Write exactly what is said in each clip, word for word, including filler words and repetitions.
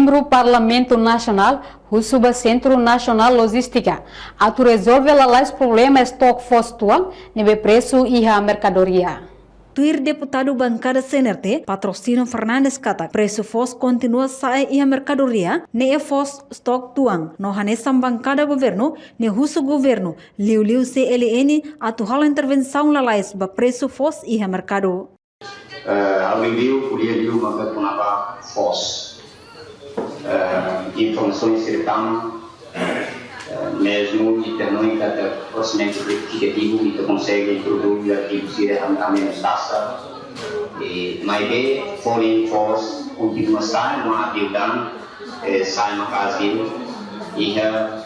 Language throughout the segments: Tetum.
Ministru Parlamentu Nasionál husu ba Sentru Nasionál Lojístika atu rezolve lalais problema estok foos tuan ne'ebé presu iha merkadoria. Tuir deputadu bankada C N R T, Patrocínio Fernandes katak presu foos kontinua sa'e iha merkadoria ne'e foos estok tuan, no hanesan bankada governu ne'e husu governu liuliu C L N atu halo intervensaun lalais ba presu foos iha merkadu. Eh, ha'u liuliu ko'alia liu maka kona-ba foos. Eh, informasaun sira tama, eh, mezmu ita hanoin katak orsamentu retikulu ita konsege introdús artigu sira hanesan taxa. I maibé folin foos kontinua sa'e, no ha'u dehan, eh, sa'e maka'as liu iha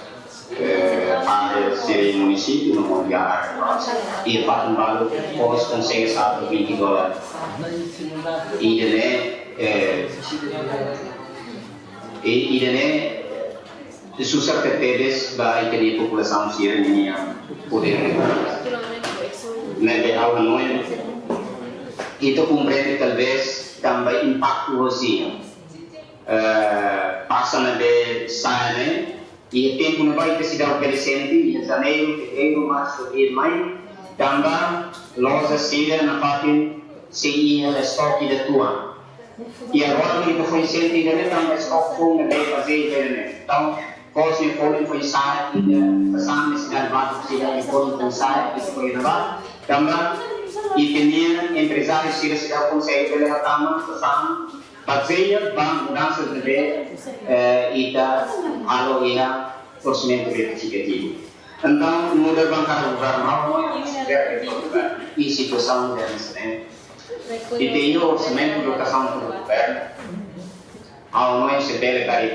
eh, para sira munisípiu no mós iha área próxima. I fatin balu foos konsege sa'e vinte dólar. Ida-ne'e, eh, i, ida-ne'e susar tebes ba ita-nia populasaun sira-nia podér ne'ebé ha'u hanoin ita komprende talvés tanba impaktu hosi, eh, pasa ne'ebé sa'e ne'e, iha tempu ne'ebá ita seidauk bele sente, iha Janeiru, Fevereiru, Marsu, Abríl, Maiu, tanba loja sira nafatin sei iha estok ida tuan. I agora ita foin sente ida-ne'e tanba estok foun ne'ebé bazeia ida-ne'e. Entaun, foos ne'e folin foin sa'e, ita sasán nesesidade báziku sira ne'e folin foin sa'e, ita foin ne'ebá. Tanba ita-nia emprezáriu sira seidauk konsege bele hatama sasán bazeia ba mudansa ne'ebé, eh, ita halo iha orsamentu retikulu. Entaun, nu'udar bankada governu, ha'u hanoin, i situasaun ida-ne'e, ita iha orsamentu dotasaun ba governu, ha'u hanoin se bele karik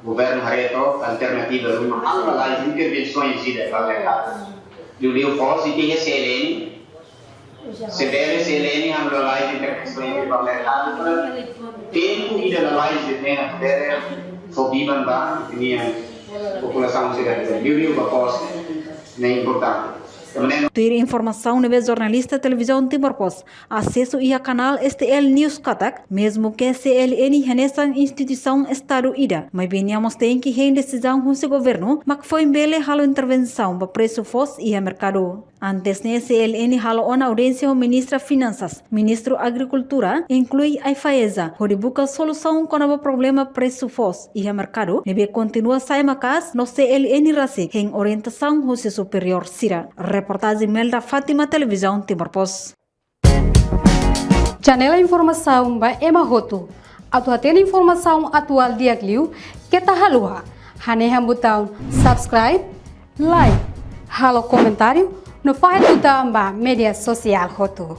governu haree took alternativa ruma halo lalais intervensaun sira ba merkadu. Liuliu foos ita iha C L N, se bele C L N halo lalais intervensaun ba merkadu, para tempu ida lalais ida-ne'e bele fó biban ba ita-nia populasaun sira, liuliu ba foos ne'e importante. Tanba ne'e Tuir informasaun ne'ebé jornalista Televizaun Timor Post asesu iha kanál S T L News katak, mezmu ke C L N hanesan instituisaun Estadu ida, maibé nia mós tenke hein desizaun husi governu mak foin bele halo intervensaun ba presu foos iha merkadu. Antes ne'e C L N halo ona audiénsia ho Ministra Finansas, Ministru Agrikultura, inklui AIFAESA, hodi buka solusaun kona-ba problema presu foos iha merkadu ne'ebé kontinua sa'e maka'as, no C L N rasik hein orientasaun husi superiór sira. Reportajen Melda Fátima, Televizaun Timor Post. Janela informasaun ba ema hotu. Atu hatene informasaun atuál di'ak liu, keta haluha hanehan butaun subscribe, like, halo komentáriu, no fahe tutan ba média sosiál hotu.